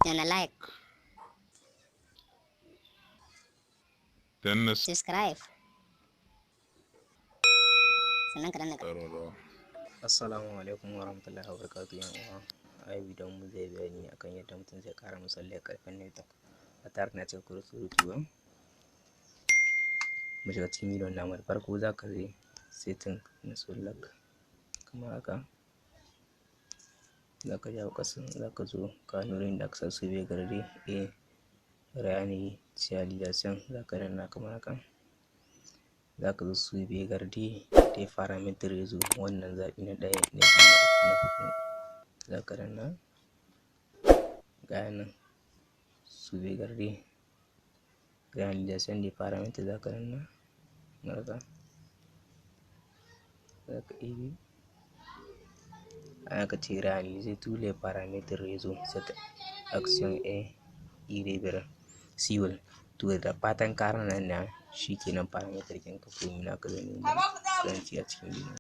Danna like, Danna subscribe, sannan ka danna ƙararrawa. Assalamu alaikum warahmatullahi wabarakatuh, yan uwa. A yau bidiyon mu zai bayani akan yadda mutum zai ƙara misali ƙarfin network ba tare da na cika ku da surutu ba. Mu shiga cikin bidiyon namu. Da farko za ka je setting na Solar kamar haka. Za ka jawo ƙasa, za ka zo ka wurin da aka sa sauvegarder et réinitialisation, za ka danna kamar haka. Za ka zo sauvegarder des paramètres réseau, wannan zaɓi na ɗaya, na biyu, na uku, na huɗu, za ka danna. Ga nan sauvegarder réinitialisation des paramètres, za ka danna haka. Za ka ɗebe aka ce réinitialiser tous les paramètres réseau, cette action est irréversible. To, da fatan ka nan na shikenan, paramètre ɗinka komai naka zai nuna zan ci a cikin bidiyon.